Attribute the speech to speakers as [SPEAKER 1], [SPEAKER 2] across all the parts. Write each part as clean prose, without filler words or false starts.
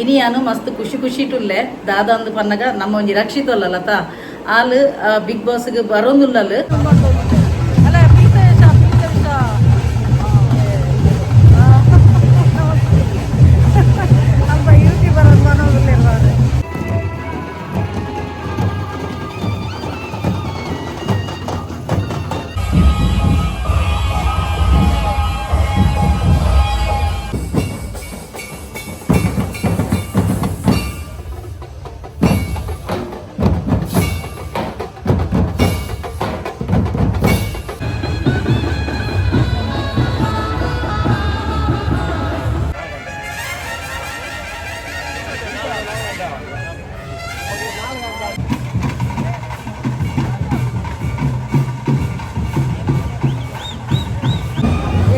[SPEAKER 1] ಇನಿಯಾನು ಮಸ್ತ್ ಖುಷಿ ಖುಷಿಟುಲ್ಲೆ. ದಾದಂದು ಪನ್ನಗ ನಮ್ಮ ಒಂಜಿ ರಕ್ಷಿತೊಲ್ಲಲತ ಆಲ್ ಬಿಗ್ ಬಾಸ್ಗೆ ಬರೋಂದುಲ್ಲಲ್. ಅಲ್ಲ, ಪ್ರೀತ ಪ್ರೀತ.
[SPEAKER 2] ಅಲ್ಪ ಯೂಟ್ಯೂಬರ್ ಅಂತ.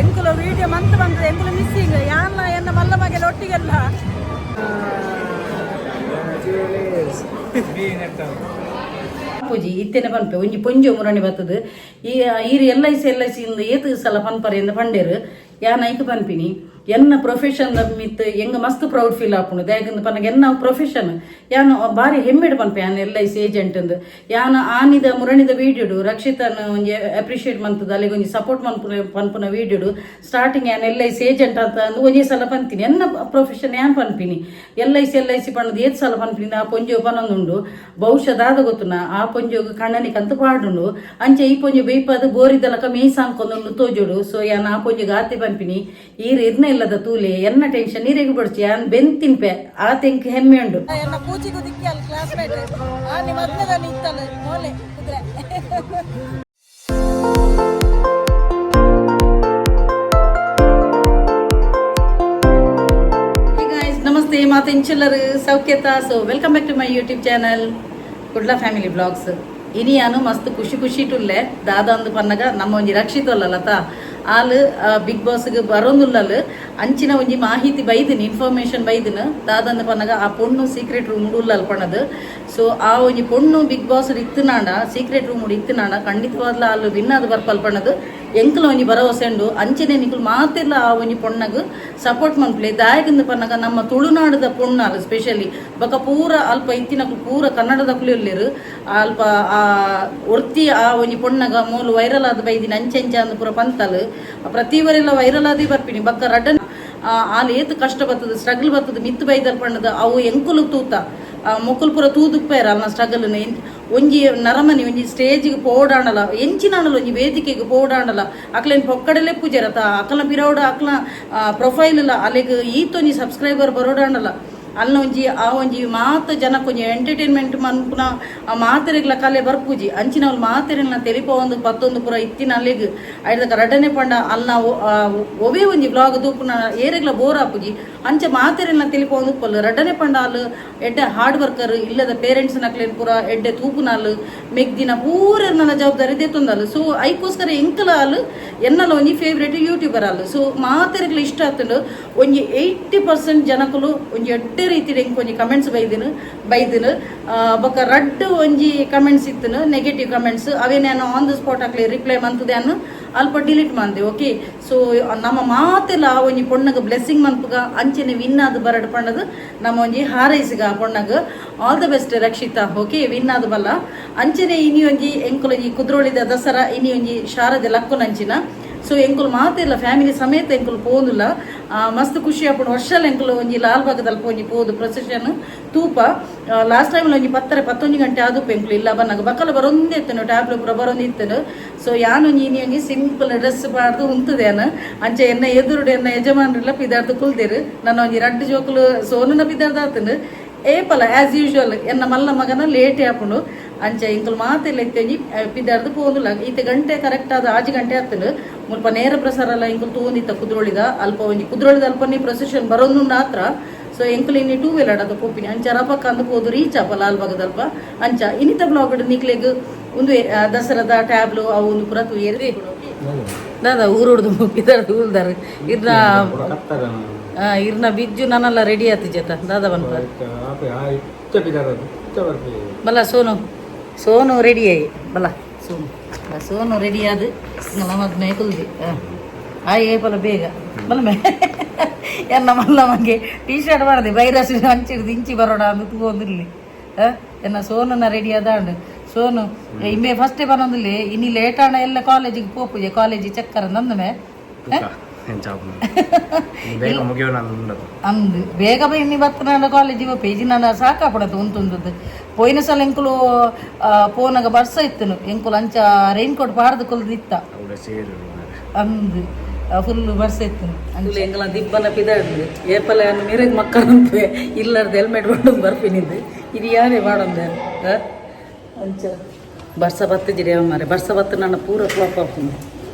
[SPEAKER 2] ಎಂಕುಲ ವಿಡಿಯೋ ಮಂತ್ ಬಂದದ, ಎಂಕುಲ ಮಿಸ್ಸಿಂಗ್ ಯಾನ್ನ ಎನ್ನ ಮಲ್ಲ ಮಗೆಲ್ಲ ಒಟ್ಟಿಗೆಲ್ಲ.
[SPEAKER 1] ಪೂಜಿ ಇತ್ತೇನೆ ಪನ್ಪೆ ಒಂಜಿ ಪೊಂಜೊ ಮುರಣಿ ಬತ್ತದು. ಈ ಈರ್ L I C, L I C ಇಂದ ಏತ್ ಸಲ ಪನ್ಪರೆ ಇಂದ ಪಂಡೇರು. ಯಾನ್ ಐಕ್ ಪನ್ಪಿನಿ, ಎನ್ನ ಪ್ರೊಫೆಷನ್ ಮಿತ್ ಎಂಗ ಮಸ್ತ್ ಪ್ರೌಡ್ ಫೀಲ್ ಆಪುಂಡು. ದಾಯೆಗಂದ್ ಪನ್ನಗ ಎನ್ನ ಪ್ರೊಫೆಷನ್ ಯಾನ್ ಬಾರಿ ಹೆಮ್ಮೆಡ್ ಪನ್ಪೆ, ಯಾನ್ ಎಲ್ I C agent ಅಂದ್. ಯಾನ್ ಆನಿದ ಮುರಣಿದ ವೀಡಿಯೋಡು ರಕ್ಷಿತನ್ ಒಂಜಿ ಅಪ್ರಿಷಿಯೇಟ್ ಮಂತದ, ಅಲ್ಲಿಗೆ ಒಂಜಿ ಸಪೋರ್ಟ್ ಮನ್ಪುನ ಪನ್ಪುನ ವೀಡಿಯೋಡು ಸ್ಟಾರ್ಟಿಂಗ್ ಯಾನ್ ಎಲ್ I C agent ಅಂತ ಅಂದ್ ಒಂಜಿ ಸಲ ಪಂತೀನಿ. ಎನ್ನ ಪ್ರೊಫೆಷನ್ ಯಾನ್ ಪನ್ಪಿನಿ. L I C, L I C ಪಂಡದ್ ಏತ್ ಸಲ ಪನ್ಪಿನಿ. ಆ ಪೊಂಜೊ ಪನೊಂದುಂಡು. ಬಹುಶಃ ದಾದ ಗೊತ್ತುನ, ಆ ಪೊಂಜೊಗು ಕಣ್ಣನಿಕ್ ಅಂತ ಪಾಡುಂಡು. ಅಂಚೆ ಈ ಪೊಂಜೊ ಬೇಯ್ಪಾದ ಬೋರಿದಲಕ ಮೇಯ್ ಸಾಂಕೊಂದುಂಡು ತೋಜೋಡು. ಸೊ ಯಾನ್ ಆ ಪೊಂಜೊಗು ಆತೆ ಪನ್ಪಿನಿ, ಈರ್ ಇರ್ನ ಇಲ್ಲದ ತೂಲೆ, ಎನ್ನ ಟೆನ್ಷನ್ ನೀರೆಗ್ ಬಡ್ಚಿ, ಯಾನ್ ಬೆನ್ ತಿನ್ಪೆ, ಆ ತೆಂಕ್ ಹೆಮ್ಮೆ ಉಂಡು.
[SPEAKER 2] ಎನ್ನ ಪೂಜಿಗೂ ದಿಕ್ಕಿ ಅಲ್ಲಿ ಕ್ಲಾಸ್ಮೇಟ್. ಆ ನಿಮ್ಮ ಮದ್ಮೆದಲ್ಲಿ ಇತ್ತಲ್ಲ ಮೋಲೆ ಕುದುರೆ.
[SPEAKER 1] Hey guys, ನಮಸ್ತೆ ಮಾತ ಇಂಚಲ್ಲರು ಸೌಖ್ಯತ. So welcome back to my YouTube channel Kudla family blogs. ಇನಿಯಾನು ಮಸ್ತ್ ಖುಷಿ ಖುಷಿಟುಲ್ಲೆ. ದಾದಂದು ಪನ್ನಗ ನಮ್ಮ ಒಂಜಿ ರಕ್ಷಿತೊಲ್ಲಲತ ಆಲ್ ಬಿಗ್ ಬಾಸ್ಗೆ ಬರೋಂದುಲ್ಲಲ್. ಅಂಚಿನ ಒಂಜಿ ಮಾಹಿತಿ ಬೈದಿನಿ, ಇನ್ಫಾರ್ಮೇಶನ್ ಬೈದಿನ. ದಾದಂದು ಪನ್ನಗ ಆ ಪೊಣ್ಣು ಸೀಕ್ರೆಟ್ ರೂಮ್ ಉಲ್ಲಲ್ ಪಣದು. ಸೊ ಆ ಒಂಜಿ ಪೊಣ್ಣು ಬಿಗ್ ಬಾಸ್ ಇತ್ತನಾಂಡ, ಸೀಕ್ರೆಟ್ ರೂಮ್ ಇತ್ತನಾಂಡ, ಖಂಡಿತವಾದ್ಲ ಆಲ್ ವಿನ್ ಆದ್ ಬರ್ಪಲ್ ಪಣದು ಎಂಕಲ ಒಂಜಿ ಭರವಸೆ ಉಂಡು. ಅಂಚನೆ ನಿಕುಲು ಮಾತೆರ್ಲ ಆ ಒಂಜಿ ಪೊಣ್ಣಗ್ ಸಪೋರ್ಟ್ ಮನ್ಪುಲೆ. ದಾಯೆಗಂದ್ ಪನ್ನಗ ನಮ್ಮ ತುಳುನಾಡದ ಪೊಣ್ಣಾಲು ಸ್ಪೆಷಲಿ, ಬೊಕ ಪೂರ ಅಲ್ಪ ಇತ್ತಿನಕುಲು ಪೂರ ಕನ್ನಡದಕುಲು ಉಲ್ಲೆರ್ ಅಲ್ಪ. ಆ ಒರ್ತಿ ಆ ಒಂಜಿ ಪೊಣ್ಣಗ ಮೂಲು ವೈರಲ್ ಆದ್ ಬೈದಿನ, ಅಂಚೆ ಅಂಚೆ ಅಂದ್ ಪೂರ ಪಂತಲ್. ಪ್ರತಿ ವರೆಲ್ಲ ವೈರಲ್ ಆದಿ ಬರ್ಪಿನಿ. ಬೊಕ್ಕ ರಡ್ಡನ್ ಆಲ್ ಏತ್ ಕಷ್ಟ ಬರ್ತದೆ, ಸ್ಟ್ರಗಲ್ ಬರ್ತದೆ, ಮಿತ್ತು ಬೈದಲ್ ಪಂಡದ ಅವು ಎಂಕುಲು ತೂತ ಮೊಕುಲು ಪೂರ ತೂದುಪ್ಪೇರ ಅಲ್ನ ಸ್ಟ್ರಗಲ್. ಒಂಜಿ ನರಮನಿ ಒಂಜಿ ಸ್ಟೇಜಿಗೆ ಪೋಡಾಂಡಲ, ಎಂಚಿನಾಂಡಲ ಒಂಜಿ ವೇದಿಕೆಗೆ ಪೋಡಾಂಡಲ, ಅಕ್ಲೆನ್ ಪೊಕ್ಕಡಲೇ ಪೂಜೆರತ. ಅಕಲ್ನ ಪಿರವುಡು ಅಕ್ಲ ಪ್ರೊಫೈಲ್ ಅಲೆಗ್ ಈತೊಂಜಿ ಸಬ್ಸ್ಕ್ರೈಬರ್ ಬರೋಡಾಂಡಲ, ಅಲ್ನ ಒಂಜಿ ಆ ಒಂಜಿ ಮಾತ ಜನಕ್ಕೆ ಒಂಜಿ ಎಂಟರ್ಟೈನ್ಮೆಂಟ್ ಮನ್ಪುನ ಆ ಮಾತೆರೆಗ್ಲ ಕಲೆ ಬರ್ಪೂಜಿ. ಅಂಚಿನವ್ಲು ಮಾತೆರೆಗ್ಲ ತೆಲಿಪವೊಂದು ಪತ್ತೊಂದು ಪೂರ ಇತ್ತಿನ ಅಲ್ಲಿಗ್ ಐಡ್ದಕ ರಡ್ಡನೆ ಪಂಡ ಅಲ್ನ ಒವೇ ಒಂಜಿ ಬ್ಲಾಗ್ ತೂಪುನ ಏರೆಗ್ಲ ಬೋರ್ ಆಪುಜಿ. ಅಂಚ ಮಾತೆರೆಗ್ಲ ತೆಲಿಪವೊಂದು ಉಪ್ಪಲ್. ರಡ್ಡನೆ ಪಂಡ ಅಲ್ ಎಡ್ಡೆ ಹಾರ್ಡ್ ವರ್ಕರ್, ಇಲ್ಲದ ಪೇರೆಂಟ್ಸ್ ನಕ್ಲೆನ್ ಪೂರ ಎಡ್ಡೆ ತೂಪುನಾಲ್, ಮೆಗ್ದಿನ ಪೂರ ನನ್ನ ಜವಾಬ್ದಾರಿ ದೆತ್ತೊಂದಲ್. ಸೊ ಐಕೋಸ್ಕರ ಎಂಕಲ ಅಲ್ ಎನ್ನಲ ಒಂಜಿ ಫೇವ್ರೇಟ್ ಯೂಟ್ಯೂಬರ್ ಅಲ್. ಸೊ ಮಾತೆರೆಗ್ಲ ಇಷ್ಟ ಆತುಂಡು. ಒಂಜಿ 80% ಜನಕುಲು ಒಂಜಿ ಎಡ್ಡೆ ರೀತಿಡ್ ಎಂಕ್ ಒಂಜಿ ಕಮೆಂಟ್ಸ್ ಬೈದಿನ ಬೈದಿನ. ಬೊಕ ರಡ್ಡ್ ಒಂಜಿ ಕಮೆಂಟ್ಸ್ ಇತ್ತನು, ನೆಗೆಟಿವ್ ಕಮೆಂಟ್ಸ್. ಅವೇ ನಾನು ಆನ್ the spot ಅಕ್ಲೆ ರಿಪ್ಲೈ ಮಂತದೆ, ಅನ್ನು ಅಲ್ಪ ಡಿಲೀಟ್ ಮಂದೆ. ಓಕೆ, ಸೊ ನಮ್ಮ ಮಾತೆಲ್ಲ ಆ ಒಂಜಿ ಪೊಣ್ಣಗ ಬ್ಲೆಸ್ಸಿಂಗ್ ಮನ್ಪುಗ. ಅಂಚೆನೆ ವಿನ್ ಆದ್ ಬರಡ್ ಪಂಡದು ನಮ್ಮ ಒಂಜಿ ಹಾರೈಸಿಗ. ಆ ಪೊಣ್ಣಗ all the best Rakshita, okay, win ಆದ್ ಬಲ್ಲ. ಅಂಚೆನೆ ಇನಿ ಒಂಜಿ ಎಂಕುಲೊಂಜಿ ಕುದ್ರೋಳಿದ ದಸರಾ ಇನಿ ಒಂಜಿ ಶಾರದೆ ಲಕ್ಕುನಂಚಿನ. ಸೊ ಎಂಕುಲು ಮಾತೆಲ್ಲ ಫ್ಯಾಮಿಲಿ ಸಮೇತ ಎಂಕುಲು ಪೋಂದುಲ್ಲ. ಮಸ್ತ್ ಖುಷಿ ಆಪುಂಡು. ವರ್ಷಲ ಎಂಕುಲು ಒಂಜಿ ಲಾಲ್ ಬಾಗದಲ್ಲಿ ಒಂಜಿ ಪೋದು ಪ್ರೊಸೆಷನ್ ತೂಪ. ಲಾಸ್ಟ್ ಟೈಮ್ ಒಂಜಿ ಪತ್ತರೆ ಪತ್ತೊಂಜಿ ಗಂಟೆ ಆದುಪ್ಪ ಎಂಕುಲು ಇಲ್ಲ ಬನ್ನಾಗ. ಬಕ್ಕಲ ಬರೊಂದೇ ಇತ್ತನು, ಟ್ಯಾಬ್ಲು ಪೂರ ಬರೊಂದು ಇತ್ತನು. ಸೊ ಯಾನೊಂಜಿ ಇನಿ ಒಂಜಿ ಸಿಂಪಲ್ ಡ್ರೆಸ್ ಪಾಡ್ದು ಉಂತುದೇನು. ಅಂಚೆ ಎನ್ನ ಎದುರುಡು ಎನ್ನ ಯಜಮಾನ್ರೆಲ್ಲ ಪಿದಾರ್ದು ಕುಲ್ದೇರು. ನನ್ನ ಒಂಜಿ ರಡ್ಡು ಜೋಕುಲು ಸೋನುನ ಪಿದಾರ್ದು ಆತನು. ಏಪಲ ಆಸ್ ಯೂಶುವಲ್ ಎನ್ನ ಮಲ್ಲ ಮಗನ ಲೇಟ್ ಆಪುಂಡು. ಅಂಚೆ ಇಂಕುಲು ಮಾತೆಲ್ಲ ಇತ್ತೆ ಒಂಜಿ ಪಿದಾರ್ದು ಪೋಂದುಲ್ಲ. ಈತ ಗಂಟೆ ಕರೆಕ್ಟ್ ಆದ 6 ಗಂಟೆ ಆತನು. ಮುಲ್ಪ ನೇರ ಪ್ರಸಾರ ಎಲ್ಲ ಇಂಕುಲು ತೂಂದಿತ್ತ. ಕುದ್ರೋಳಿದ ಅಲ್ಪ ಒಂಜಿ ಕುದ್ರೋಳಿದ ಅಲ್ಪನೇ ಪ್ರೊಸೆಷನ್ ಬರೋದು ಆತ್ರ. ಸೊ ಎಂಕುಲು ಇನ್ನಿ ಟೂ ವೀಲರ್ ಅದ ಪೋಪಿನಿ. ಅಂಚ ರಪಕ್ಕ ಅಂದ್ ಪೋದು ರೀಚ್ ಆಪ ಲಾಲ್ ಬಾಗದಲ್ಪ. ಅಂಚ ಇನಿತ ಬ್ಲಾಗ್ ನಿಕ್ಲೆಗ್ ಒಂದು ದಸರಾದ ಟ್ಯಾಬ್ಲು ಅವು ಒಂದು ಪೂರ ತೂಯೆರೆ. ದಾದಾ ಊರುಡ್ದು ಪಿದಾರ್ದು ಉಲ್ದಾರು ಇರ್ನ ಇರ್ನ ಬಿಜ್ಜು ನನ್ನೆಲ್ಲ ರೆಡಿ ಆತಿ ಜತ. ದಾದಾ ಬನ್ಪ? ಬಲ್ಲ ಸೋನು, ಸೋನು ರೆಡಿ ಆಯಿ. ಬಲ್ಲ ಸೋನು, ಬ ಸೋನು ರೆಡಿ ಆದ್ ಮದ್ಮೆ ಕುಲ್ದಿ. ಆಯ್ ಏಪಲ ಬೇಗ ಬಲಮೆ ಎನ್ನ ಮಲ್ಲ ಮಗೆ ಟೀ ಶರ್ಟ್ ಮಾಡಿದೆ ಬೈರಸ್ ಹಂಚಿಡ್ದು ಇಂಚಿ ಬರೋಣ ಅಂದು ತೂವೊಂದಿರ್ಲಿ. ಎನ್ನ ಸೋನನ ರೆಡಿ ಅದಾಂಡು. ಸೋನು ಇಂಬೆ ಫಸ್ಟೇ ಬರೋದಿಲ್ಲ, ಇನ್ನು ಲೇಟ್ ಆಣ ಎಲ್ಲ ಕಾಲೇಜಿಗೆ ಪೋಪುಜೆ, ಕಾಲೇಜ್ ಚಕ್ಕರ ನಂದಮೆ.
[SPEAKER 3] ಬೇಗ ಮುಗಿಯೋಣ ಅಂದದ್ದು.
[SPEAKER 1] ಅಂದು ಬೇಗ ಇನ್ನಿ ಬತ್ತನಾಡ ಕಾಲೇಜ್ ಪೇಜಿ ನಾನು ಸಾಕಾಪಡದು ಉಂತುಂದದ್ದು. ಪೋಯಿನ ಸಲ ಎಂಕುಲು ಪೋನಾಗ ಬರ್ಸ ಇತ್ತನು, ಎಂಕುಲು ಅಂಚ ರೈನ್ ಕೋಟ್ ಪಾಡ್ದು ಕೊಲ್ದಿತ್ತ.
[SPEAKER 3] ಅವಳ ಸೇರು.
[SPEAKER 1] ಅಂದು ಫುಲ್ ಬರ್ಸ ಇತ್ತು. ಅಂಚ ಎಂಕಲ ದಿಬ್ಬನ ಪಿದಾಡ್ದು ಏಪಲ ಮಿರಗ್ ಮಕ್ಕಳು ಇಲ್ಲರ್ದು ಹೆಲ್ಮೆಟ್ ಬಂದು ಬರ್ಪಿನಿದ್ದು, ಇದು ಯಾರೇ ಮಾಡಂದೆ. ಅಂಚ ಬರ್ಸ ಬತ್ತಿಜಿರಿ ಮಾರೆ, ಬರ್ಸ ಬತ್ತು ನನ್ನ ಪೂರ ಫ್ಲಾಪ್ ಆಪುಂಡು.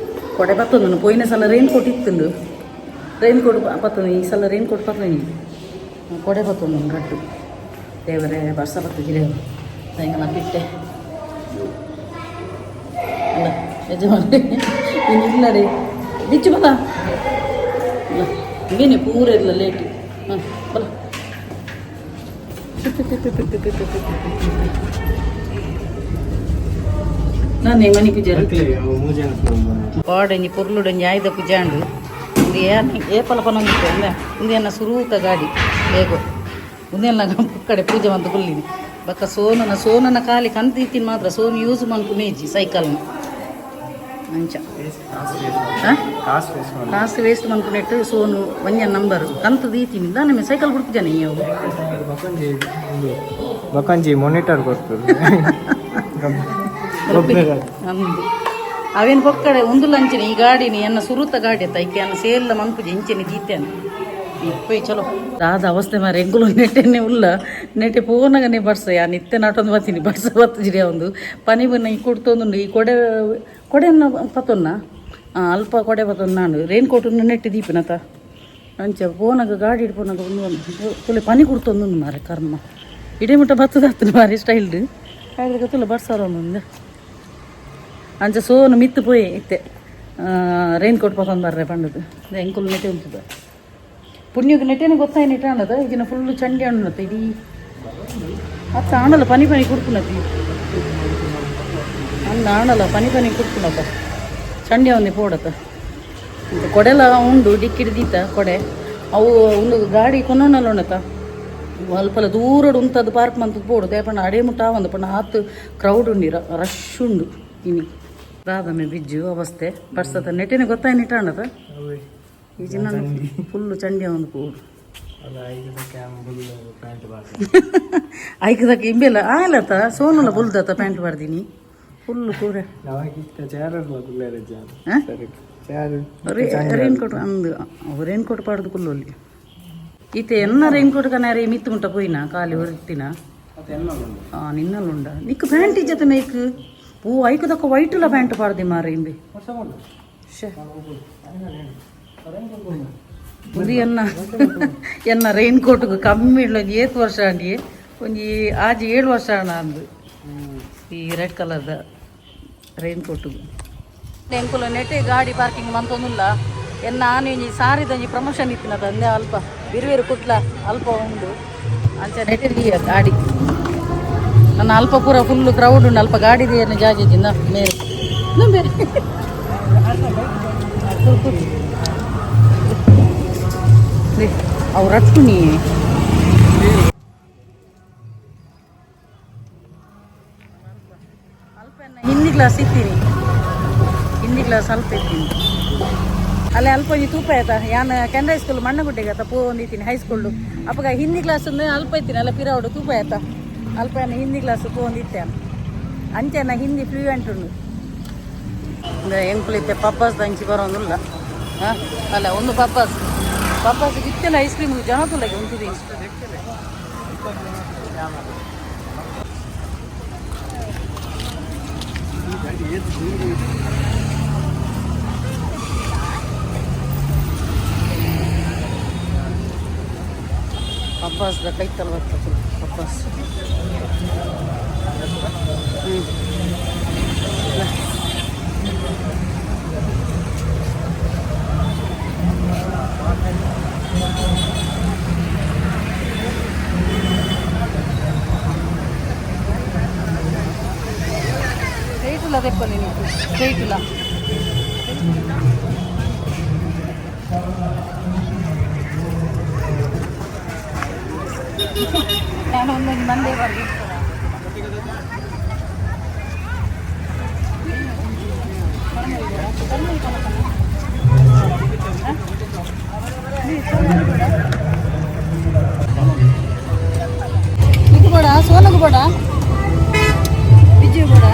[SPEAKER 1] ಕೊಡೆ ಬತ್ತೊಂದು, ಪೋಯಿನ ಸಲ ರೈನ್ ಕೋಟ್ ಇತ್ತುಂಡು, ರೈನ್ ಕೋಟ್ ಬತ್ತೊಂದು. ಈ ಸಲ ರೈನ್ ಕೋಟ್ ಬತ್ತೊಂದು, ಕೊಡೆ ಬತ್ತೊಂದು ಗಟ್ಟು. ದೇವರೇ, ಬರ್ಸ ಬತ್ತಿಜಿರಿ ಎಂಗನ ಬಿಟ್ಟೆ ಅಲ್ಲ ಯಜಮಾನ್ರೆ, ಇನ್ನು ಇಲ್ಲ ರೀ ಬಿಚ್ಚು ಬಲ ಅಲ್ಲ ಹಿಂಗೇನೆ ಪೂರ ಇಲ್ಲ ಲೇಟ್. ಹಾಂ ಬಲ. ನಾನು ಮನಿ ಪೂಜಾರಿ ಪಾಡಂಜಿ ಪೊರ್ಲುಡಂಜಿ ಆಯ್ದ ಪೂಜಾಂಡು. ಒಂದು ಏನ ಏಪಲ ಪನೊಂದಿತ್ತು ಅಂದೆ, ಒಂದು ಎನ್ನ ಸುರೂತ ಗಾಡಿ ಬೇಗೋ ಒಂದೆಲ್ಲ ಕಡೆ ಪೂಜೆ ಮಂತ ಕುಲ್ಲಿನಿ. ಬಕ್ಕ ಸೋನನ ಸೋನನ ಖಾಲಿ ಕಂತಿತ್ತೀನಿ ಮಾತ್ರ. ಸೋನು ಯೂಸ್ ಮನ್ಪುನೇಜಿ ಸೈಕಲ್ನ ಅಂಚ.
[SPEAKER 3] ಕಾಸು ವೇಸ್ಟ್.
[SPEAKER 1] ಕಾಸು ವೇಸ್ಟ್ ಮನ್ಪುನೆಟ್ಟು ಸೋನು ಒಂಜ ನಂಬರ್ ಕಂತು ದೀತೀನಿ ದಾನೆ ಸೈಕಲ್ ಬಿಡ್ತಿದ್ದಾನೆ ನೀವು.
[SPEAKER 3] ಬಕ್ಕಂಜಿ ಬಕ್ಕಂಜಿ ಮಾನಿಟರ್ ಕೊಡ್ತದೆ.
[SPEAKER 1] ಅಂದು ಅವೇನು ಪೊಕ್ಕಡೆ ಒಂದು ಲಂಚನೆ ಈ ಗಾಡಿನಿ ಎನ್ನ ಸುರುತ ಗಾಡಿ ಅತ್ತ ಐಕೆ ಅನ್ನ ಸೇಲ್ಲ ಮನ್ಪುಜಿ ಇಂಚೆನೆ ದೀತೇನೆ ಇಪ್ಪೈ. ಚಲೋ ದಾದ ಅವಸ್ಥೆ ಮಾರೆ. ಎಂಗುಲು ನೆಟ್ಟೆನೆ ಉಲ್ಲ, ನೆಟ್ಟೆ ಪೋನಗನೆ ಬರ್ಸ ಯಾ ನಿತ್ಯ ನಾಟೊಂದು ಬರ್ತೀನಿ. ಬರ್ಸ ಬತ್ತಿಜಿರಿ ಒಂದು ಪನಿ ಬನ್ನ ಈ ಕೊಡ್ತೊಂದುಂಡು. ಈ ಕೊಡೆ ಕೊಡೆಯನ್ನು ಪತ್ತೊನ್ನ ಅಲ್ಪ ಕೊಡೆ ಪತ್ತೊಂದು. ನಾನು ರೈನ್ ಕೋಟ್ ನೆಟ್ಟೆ ದೀಪಿನತ ಅಂಚ ಪೋನಗ ಗಾಡಿ ಪೋನಗ ಒಂದು ಒಂದು ತುಲೆ ಪನಿ ಕೊಡ್ತೊಂದುಂಡು ಮಾರೆ. ಕರ್ಮ ಇಡೀ ಮುಟ್ಟ ಬತ್ತದ ಮಾರೆ ಸ್ಟೈಲ್ಡ್ ಹಾಗೆ ತುಲೆ ಬರ್ಸಾರ ಒಂದೊಂದು. ಅಂಚ ಸೋನು ಮಿತ್ತು ಪೋಯೆ ಇತ್ತೆ ರೈನ್ ಕೋಟ್ ಪತ್ತೊಂದು ಬರ್ರೆ ಪಂಡದು. ಎಂಕುಲು ನೆಟ್ಟೆ ಉಂಟುದ ಪುಣ್ಯಕ್ಕೆ ನೆಟ್ಟೆನೆ ಗೊತ್ತಾಯಿ ನೆಟ್ಟ ಅನ್ನದ ಈಗಿನ ಫುಲ್ಲು ಚಂಡಿ ಹಣ್ಣು ಇಡೀ ಅತ್ತ ಆಣಲ್ಲ ಪನಿ ಪನಿ ಕುಡ್ಕುನತಿ ಅಂದ ಆಣಲ್ಲ ಪನಿ ಪನಿ ಕುಡ್ಕುನತ ಚಂಡಿ ಅವನಿ ಪೋಡತ ಕೊಡೆಲ ಉಂಡು ಡಿಕ್ಕಿಡ್ದೀತ ಕೊಡೆ. ಅವು ಒಂದು ಗಾಡಿ ಕೊನೊನಲ್ಲ ಉಂಡತ ಅಲ್ಪಲ ದೂರಡು ಉಂತದ್ದು ಪಾರ್ಕ್ ಮಂತದ್ದು ಪೋಡು ದೇಪಣ್ಣ ಅಡೇ ಮುಟ್ಟ ಒಂದು ಪಣ್ಣ ಆತು ಕ್ರೌಡ್ ಉಂಡಿ ರಶ್ ಉಂಡು. ಇನಿ ರಾಧಮೆ ಬಿಜ್ಜು ಅವಸ್ಥೆ ಬರ್ಸತ ನೆಟ್ಟಿನ ಗೊತ್ತಾಯಿ ನೆಟ್ಟ ಅನ್ನದ ಈ ಜಿನ್ನ ಫುಲ್ಲು ಚಂಡಿ ಒಂದು ಪೋಡು.
[SPEAKER 3] ಪ್ಯಾಂಟ್.
[SPEAKER 1] ಐಕದಕ್ಕೆ ಇಂಬೆಲ್ಲ ಆಯ್ಲತ್ತ ಸೋನುಲ ಬುಲ್ದತ್ತ ಪ್ಯಾಂಟ್ ಬರ್ದೀನಿ ಫುಲ್ಲು ಕೂರ.
[SPEAKER 3] ಚೇರ್.
[SPEAKER 1] ಹಾಂ?
[SPEAKER 3] ಸರಿ chair.
[SPEAKER 1] Rain coat ಅಂದು ರೈನ್ ಕೋಟ್ ಪಾಡ್ದು ಕುಲ್ಲೊಲ್ಲಿ ಈತೆ ಎನ್ನ ರೈನ್ ಕೋಟ್ ಕನಾರಿ ಮಿತ್ತು ಮುಟ್ಟ ಪೋಯಿನ ಖಾಲಿ ಹೊರ್ತಿನ. ನಿನ್ನಲ್ಲುಂಡ ನಿಕ್ಕು ಪ್ಯಾಂಟ್ ಇಜ್ಜತೆ ಮೇಕ್ ಪೂ ಐಕದಕ್ಕ ವೈಟುಲ ಪ್ಯಾಂಟ್ ಪಾಡ್ದಿ ಮಾರ ಇಂಬೆ. ಶ್ಯೆ. ಉಂದು ಎನ್ನ ಎನ್ನ ರೈನ್ ಕೋಟ್ಗೆ ಕಮ್ಮಿ ಇಲ್ಲ ಒಂಜಿ ಏತ್ ವರ್ಷ ಅಂಡಿ, ಒಂಜಿ ಆಜಿ ಏಳು ವರ್ಷ ಅಣ್ಣ ಅಂದು ಈ ರೆಡ್ ಕಲರ್ದ ರೈನ್ ಕೋಟುಗು. ಎಂಕುಲು ನೆಟ್ಟೆ ಗಾಡಿ ಪಾರ್ಕಿಂಗ್ ಮಂತೊಂದುಲ್ಲ. ಎನ್ನ ಆನು ಒಂಜಿ ಸಾರಿದ ಒಂಜಿ ಪ್ರಮೋಷನ್ ಇತ್ತಿನದ ಅಂದೆ ಅಲ್ಪ ಬಿರುಬೇರು ಕುಟ್ಲ ಅಲ್ಪ ಉಂಡು. ಅಂಚ ನೆಟ್ಟೆ ಗಾಡಿ ನನ್ನ ಅಲ್ಪ ಪೂರ ಫುಲ್ ಕ್ರೌಡ್ ಉಂಡು. ಅಲ್ಪ ಗಾಡಿ ಏನು ಜಾಜಿ ಮೇರೆ ಬೇರೆ. ಅವು ರಟ್ಕುನಿ. ಹಿಂದಿ ಕ್ಲಾಸ್ ಇತ್ತೀನಿ, ಹಿಂದಿ ಕ್ಲಾಸ್ ಅಲ್ಪ ಇತ್ತೀನಿ. ಅಲ್ಲೇ ಅಲ್ಪ ಒಂಜಿ ತೂಪ ಆಯ್ತಾ ಯಾನ್ ಕೆನರಾ ಸ್ಕೂಲ್ ಮಣ್ಣಗುಡ್ಡೆಗೆ ಆತ ಪೋ ಒಂದಿತ್ತೀನಿ ಹೈಸ್ಕೂಲ್. ಅಪ್ಪಗ ಹಿಂದಿ ಕ್ಲಾಸ್ ಅಲ್ಪ ಇತ್ತೀನಿ ಅಲ್ಲ ಪಿರಾವಡು ತೂಪ ಆಯ್ತಾ ಅಲ್ಪ ಯಾನ್ ಹಿಂದಿ ಕ್ಲಾಸ್ ಪೋ ಒಂದಿತ್ತೆ. ಅಂಚೆ ಹಿಂದಿ ಫ್ಲೂಯೆಂಟ್ ಉಂಡು. ಎಂಕುಲಿತ್ತೆ ಪಪ್ಪಾಸ್ ದಂಚಿ ಬರೋದಿಲ್ಲ. ಹಾಂ ಅಲ್ಲ ಒಂದು ಪಪ್ಪಾಸ್ ಪಪ್ಪಾಸ್ ಇತ್ತೆಲ್ಲ ಐಸ್ ಕ್ರೀಮ್ ಜನ ತುಲಗೆ ಉಂಟು. ಪಪ್ಪಾಸ್ದ ಕೈತಲ್ ಬರ್ತದೆ ಪಪ್ಪಾಸ್. ಹ್ಞೂ ಸ್ಟ್ರೈಟ್ ಇಲ್ಲ ದೆಪ್ಪಲ್ಲಿ ನೀವು ಸ್ಟ್ರೈಟ್ ಇಲ್ಲ. ನಾನು ಒಂದೊಂದು ಮಂದೆ ಬರ್ದು.
[SPEAKER 2] ಇದು ಬೇಡ, ಸೋನಗು ಬೇಡ, ಬಿಜ್ಜು ಬೇಡ.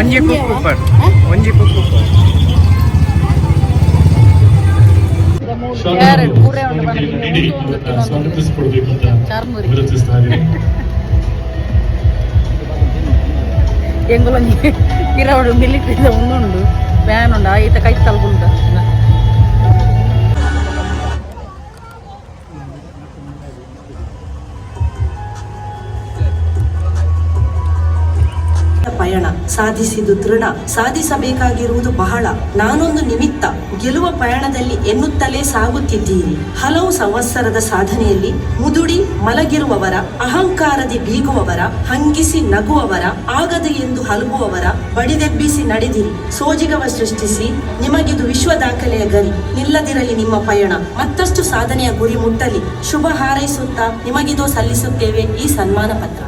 [SPEAKER 3] ಒಂಜಿ ಕುಕ್ಕುಪ್ಪರ್, ಒಂಜಿ ಕುಕ್ಕುಪ್ಪರ್.
[SPEAKER 1] ಕ್ಯಾರೆಟ್ ಪೂರ ಉಂಡು.
[SPEAKER 4] ನೀಡಿ ಅವರನ್ನ ಸ್ವಾಗತಿಸಿಕೊಡ್ಬೇಕು ಅಂತ
[SPEAKER 1] ಚಾರ್ಮುರಿ.
[SPEAKER 4] ವಿನಂತಿಸ್ತಾ ಇದ್ದೀನಿ.
[SPEAKER 1] ಎಂಗುಲೊಂಜಿ ಪಿರವಡು ಮಿಲಿಟ್ರಿದ ಉಂದುಂಡು, ವ್ಯಾನ್ ಉಂಡು, ಐತ ಕೈ ತಲ್ಗುಂಡ.
[SPEAKER 5] ಪಯಣ ಸಾಧಿಸಿದು ತೃಣ, ಸಾಧಿಸಬೇಕಾಗಿರುವುದು ಬಹಳ. ನಾನೊಂದು ನಿಮಿತ್ತ ಗೆಲುವ ಪಯಣದಲ್ಲಿ ಎನ್ನುತ್ತಲೇ ಸಾಗುತ್ತಿದ್ದೀರಿ. ಹಲವು ಸಂವತ್ಸರದ ಸಾಧನೆಯಲ್ಲಿ ಮುದುಡಿ ಮಲಗಿರುವವರ, ಅಹಂಕಾರದಿ ಬೀಗುವವರ, ಹಂಗಿಸಿ ನಗುವವರ, ಆಗದು ಎಂದು ಹಲುಬುವವರ ಬಡಿದೆಬ್ಬಿಸಿ ನಡೆದಿರಿ. ಸೋಜಿಗವ ಸೃಷ್ಟಿಸಿ ನಿಮಗಿದು ವಿಶ್ವ ದಾಖಲೆಯ ಗರಿ. ನಿಲ್ಲದಿರಲಿ ನಿಮ್ಮ ಪಯಣ, ಮತ್ತಷ್ಟು ಸಾಧನೆಯ ಗುರಿ ಮುಟ್ಟಲಿ. ಶುಭ ಹಾರೈಸುತ್ತಾ ನಿಮಗಿದು ಸಲ್ಲಿಸುತ್ತೇವೆ ಈ ಸನ್ಮಾನ ಪತ್ರ.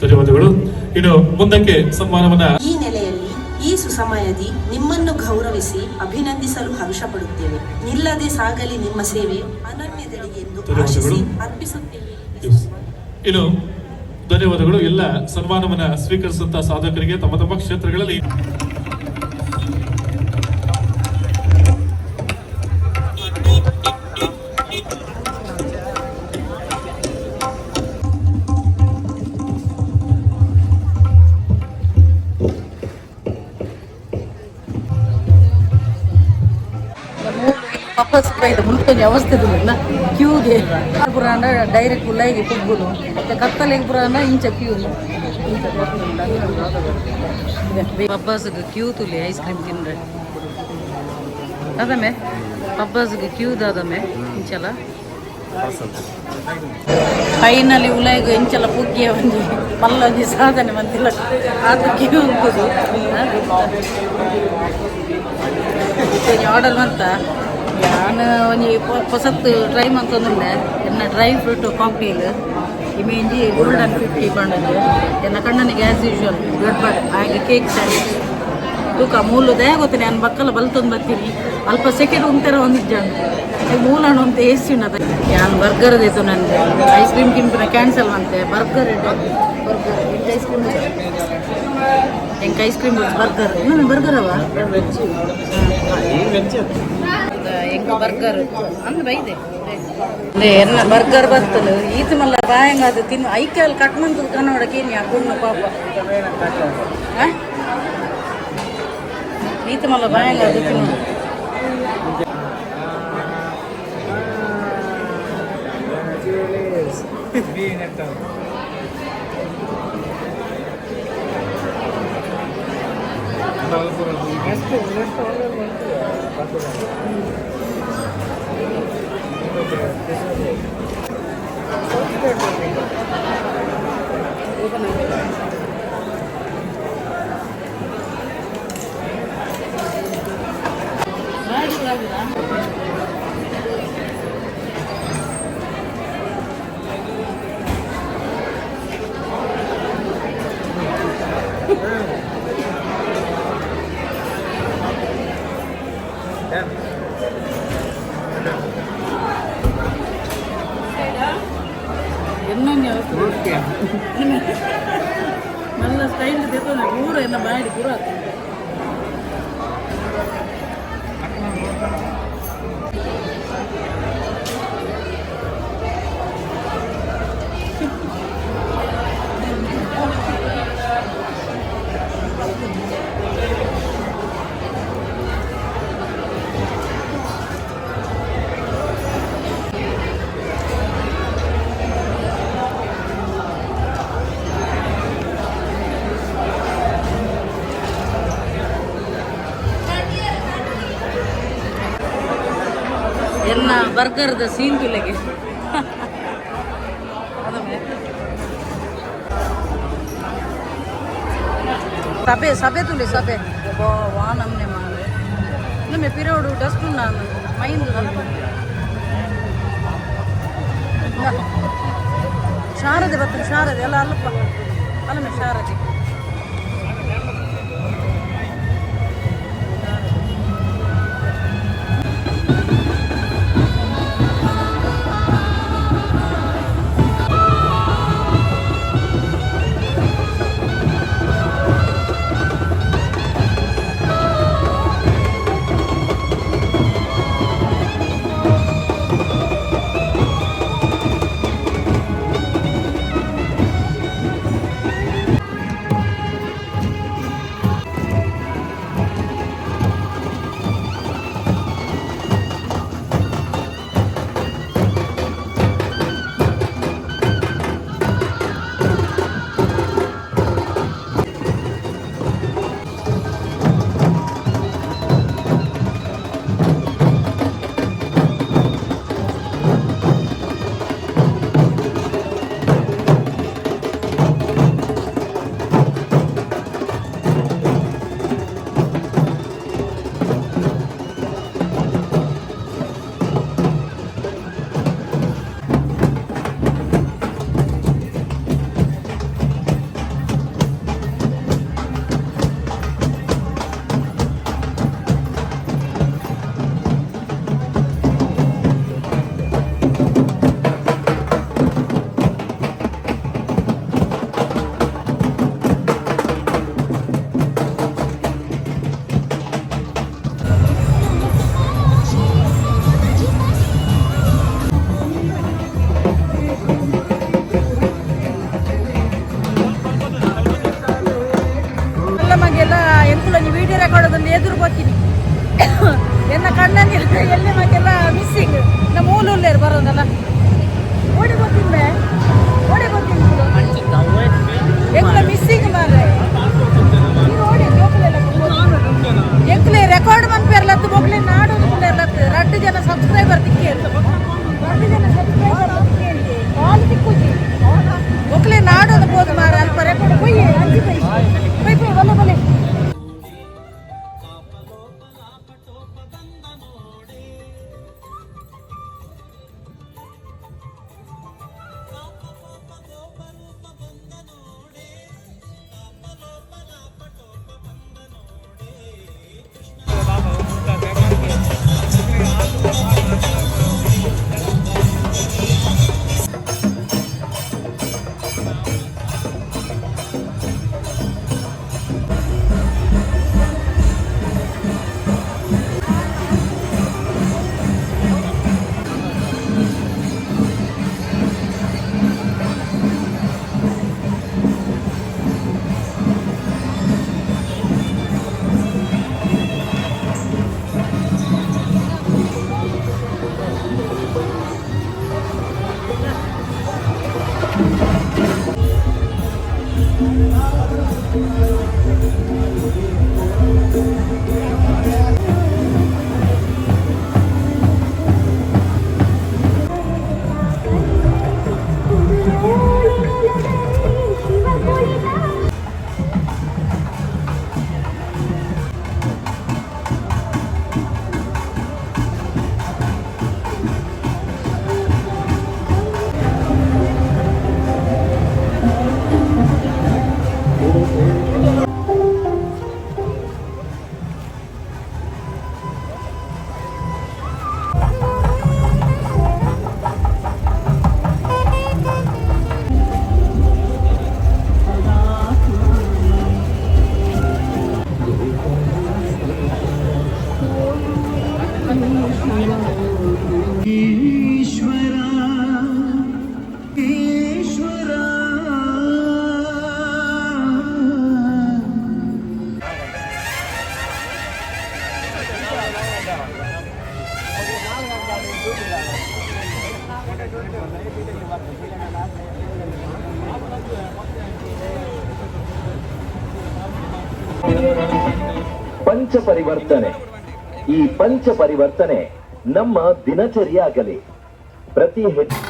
[SPEAKER 4] ಧನ್ಯವಾದಗಳು. ಇನ್ನು ಮುಂದಕ್ಕೆ ಸನ್ಮಾನವನ್ನ
[SPEAKER 5] ಈ ನೆಲೆಯಲ್ಲಿ, ಈ ಸುಸಮಯದಿ ನಿಮ್ಮನ್ನು ಗೌರವಿಸಿ ಅಭಿನಂದಿಸಲು ಹರ್ಷ ಪಡುತ್ತೇವೆ. ನಿಲ್ಲದೆ ಸಾಗಲಿ ನಿಮ್ಮ ಸೇವೆ ಅನನ್ಯದೆಡೆಗೆ ಎಂದು ಆಶಿಸಿ ಅರ್ಪಿಸುತ್ತೇವೆ ಈ ಸನ್ಮಾನ.
[SPEAKER 4] ಇನ್ನು ಧನ್ಯವಾದಗಳು. ಎಲ್ಲ ಸನ್ಮಾನವನ್ನ ಸ್ವೀಕರಿಸಿದಂತ ಸಾಧಕರಿಗೆ ತಮ್ಮ ತಮ್ಮ ಕ್ಷೇತ್ರಗಳಲ್ಲಿ.
[SPEAKER 1] ಪಪ್ಪಸ್ ಬೈದ ಮುಲ್ಕೊಂಜಿ ಅವಸ್ಥೆ ಇಲ್ಲ ಕ್ಯೂಗೆ. ಪುರಾಣ ಡೈರೆಕ್ಟ್ ಉಲ್ಲೈಗೆ ಪುಗ್ಗುನು, ಮತ್ತೆ ಕತ್ತಲೆಗೆ ಪುರಾಣ ಇಂಚ ಕ್ಯೂ. ಪಬ್ಬಾಸ್ಗೆ ಕ್ಯೂ ತುಲಿ ಐಸ್ ಕ್ರೀಮ್ ತಿನ್ರೆ ಅದಮೆ. ಪಬ್ಬಾಸ್ಗೆ ಕ್ಯೂ ದಾದಮೆ ಇಂಚಲ. ಫೈನಲಿ ಉಲೈಗು ಇಂಚಲ ಪುಗ್ಗಿಯ ಒಂಜಿ ಮಲ್ಲ ಒಂಜಿ ಸಾಧನೆ ಮಂತಿಲ್ಲ. ಆತ ಕ್ಯೂ ಉಂಟುದು. ಒಂಜಿ ಆರ್ಡರ್ ಮಂತ. ಯಾನ್ ಒಂಜಿ ಪೊಸತ್ತು ಟ್ರೈ ಮಂತೊಂದುಲ್ಲೆ. ಎನ್ನ ಡ್ರೈ ಫ್ರೂಟ್ ಕಾಕ್ಟೇಲ್, ಇಮೇಂಜಿ ಗೋಲ್ಡನ್ 50 ಪಂಡೊಂಜಿ. ಎನ್ನ ಕಣ್ಣನಿಗೆ ಆ್ಯಸ್ ಯೂಶುವಲ್ ಗಡ್ಬಡ್ ಹಾಗೆ ಕೇಕ್ ಸ್ಯಾಂಡ್ವಿಚ್. ತೂಕ ಮೂಲು ದಯ ಗೊತ್ತೇನೆ. ನಾನು ಬಕ್ಕಲ ಬಲ್ತೊಂದು ಬರ್ತೀನಿ. ಅಲ್ಪ ಸೆಕೆಂಡ್ ಉಂತೆರ ಒಂದಿಜ್ಜಾಂಡು ಮೂಲಣ ಅಂತ ಏಸಿ ಉಂಡದ. ಯಾನ್ ಬರ್ಗರ್ ದೇತು. ನನಗೆ ಐಸ್ ಕ್ರೀಮ್ ತಿನ್ಪಿನ ಕ್ಯಾನ್ಸಲ್ ಅಂತೆ. ಬರ್ಗರ್, ಬರ್ಗರ್ ಎಂಕ್ ಐಸ್ ಕ್ರೀಮ್, ಎಂಕ್ ಐಸ್ ಕ್ರೀಮ್ ಬರ್ಗರ್. ಇನ್ನೊಂದು ಬರ್ಗರ್ ಅವ. ಎಂಕ್ ಬರ್ಗರ್ ಅಂದ್ ಬೈದೆ. ಎನ್ನ ಬರ್ಗರ್ ಬರ್ತಲು. ಈತ ಮಲ್ಲ ಬಾಯಂಗ ಅದು ತಿನ್ನು. ಐಕಲ್ ಕಟ್ ಮಂತದ ಕನ್ನಡ ಕೇನಿ ಆ ಪಾಪ. ಆ? ಈತ ಮಲ್ಲ ಬಾಯಂಗ ಅದು ತಿನ್ನು.
[SPEAKER 3] ನೆಕ್ಸ್ಟ್ ಆರ್ಡರ್
[SPEAKER 1] ಎನ್ನೊಂಜಿ ಅವಸ್ಥೆ. ಮಲ್ಲ ಸ್ಟೈಲ್ ದೆತ್ತೊಂದು ಪೂರ ಎಲ್ಲ ಮಾಡಿ ಪೂರ ಆಗ್ತದೆ. ಎನ್ನ ಬರ್ಗರ್ದ ಸೀನ್ ತುಲೆಗೆ. ಸಭೆ ಸಭೆ ತುಲಿ ಸಭೆ ವಾ ನಮ್ನೆ ಮಾರೆ. ನಮ್ಮೆ ಪಿರೋಡು ಡಸ್ಟ್ ಉಂಡಾನು ಮೈಂದು.
[SPEAKER 2] ಶಾರದೆ ಬರ್ತದೆ, ಶಾರದೆ ಎಲ್ಲ ಅಲ್ಲಪ್ಪ ಅಲ್ಲಮೆ ಶಾರದೆ. ಎಲ್ಲ ಮಗೆಲ್ಲ ಎಂಕುಲ ವಿಡಿಯೋ ರೆಕಾರ್ಡ್ ಎದುರು ಬರ್ತೀನಿ ಎನ್ನ ಕಣ್ಣಲ್ಲಿ ಎಲ್ಲಿ ಮಗೆಲ್ಲ ಮಿಸ್ಸಿಂಗ್ ನಮ್ಮ ಮೂಲುಲ್ಲೇರು ಬರೋದಲ್ಲ. ಓಡಿ ಬರ್ತೀನಿ ಬೇ, ಓಡಿ ಬರ್ತೀನಿ. ಎಂಕುಲ ಮಿಸ್ಸಿಂಗ್ ಮಾರ್ರೆ. ನೀರು ಓಡಿ ಜೋಕುಲೆಲ್ಲ ಎಂಕುಲೆ ರೆಕಾರ್ಡ್ ಮನ್ಪೇರ್ಲತ್ತು ಮೊಗ್ಲೆ ನಾಡು ಲತ್ತು ರಡ್ಡು ಜನ ಸಬ್ಸ್ಕ್ರೈಬರ್ ತಿಕ್ಕೇರು, ರಡ್ಡು ಜನ ಸಬ್ಸ್ಕ್ರೈಬರ್ ತಿಕ್ಕೇರಿಗೆ ಕಾಲು ತಿಕ್ಕುಜಿ. ಮೊಗ್ಲೆ ನಾಡೋದು ಬೋದು ಮಾರ ಅಲ್ಪ ರೆಕಾರ್ಡ್ ಪೊಯ್ಯೆ ಅಂಜಿ ಪೊಯ್ ಪೊಯ್ ಪೊಯ್ ಬಲೆ ಬಲೆ.
[SPEAKER 6] ಈಶ್ವರ ಈಶ್ವರ.
[SPEAKER 7] ಪಂಚ ಪರಿವರ್ತನೆ. ಈ ಪಂಚ ಪರಿವರ್ತನೆ ನಮ್ಮ ದಿನಚರಿಯಾಗಲಿ. ಪ್ರತಿ ಹೆಜ್ಜೆ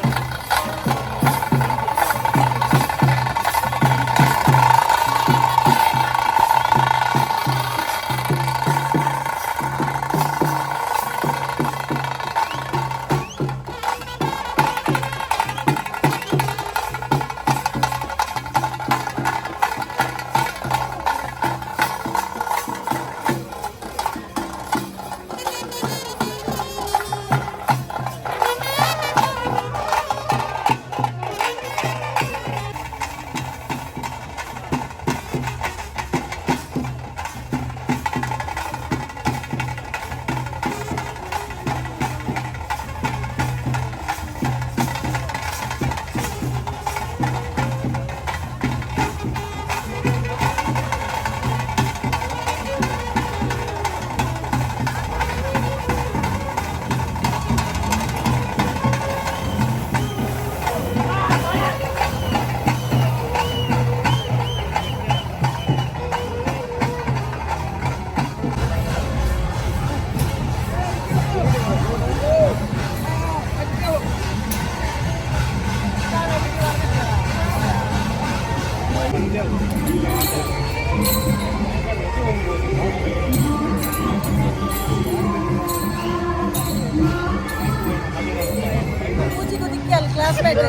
[SPEAKER 2] ಪೂಜಿಗೂ ದಿಕ್ಕಿ ಕ್ಲಾಸ್ಮೇಟ್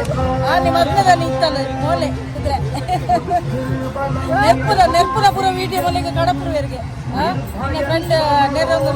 [SPEAKER 2] ಆ ನಿಮ್ಮ ಮದ್ಮೆದಲ್ಲಿ ಇತ್ತಲ್ಲ ಮೋಲೆ ಕುದುರೆ ನೆರ್ಪುದ ನೆರ್ಪುದ ಪೂರ ವಿಡಿಯೋ ಮೊಲೆಗೆ ಕಡಪುರುವರಿಗೆ ನನ್ನ ಫ್ರೆಂಡ್ ನೆರೊಂದು.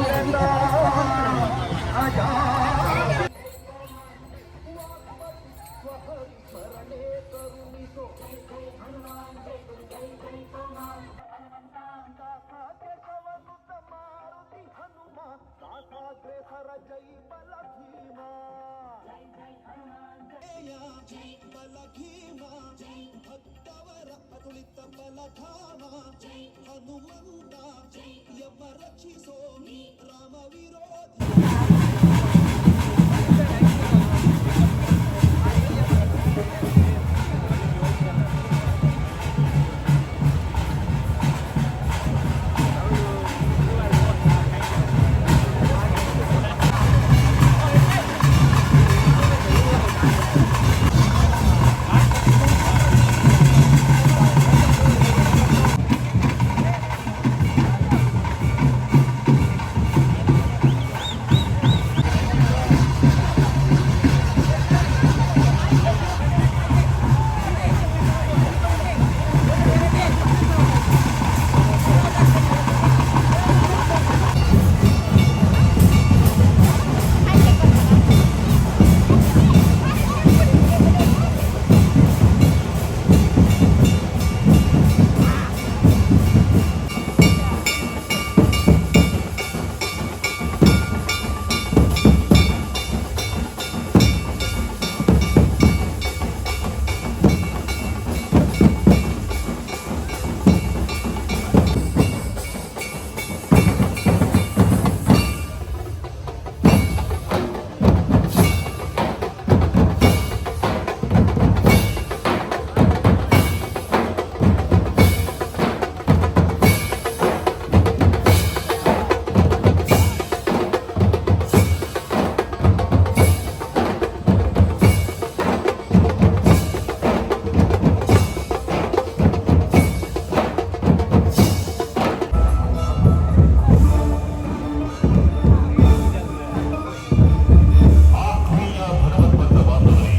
[SPEAKER 6] ಆತ್ಮೀಯ ಭಗವದ್ಭಕ್ತ ಬಾಂಧವರೇ,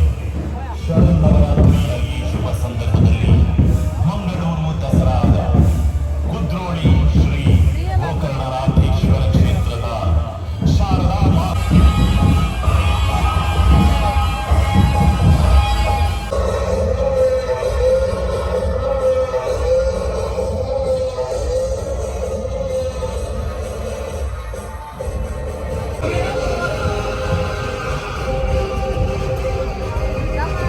[SPEAKER 6] ಶರನ್ನವರಾತ್ರಿಯ ಈ ಶುಭ ಸಂದರ್ಭದಲ್ಲಿ ಮಂಗಳೂರು ದಸರಾದ ಕುದ್ರೋಳಿ ಶ್ರೀ ಗೋಕರ್ಣನಾಥೇಶ್ವರ ಕ್ಷೇತ್ರದ ಶಾರದಾ ಮಾ
[SPEAKER 2] ನಮ್ಮ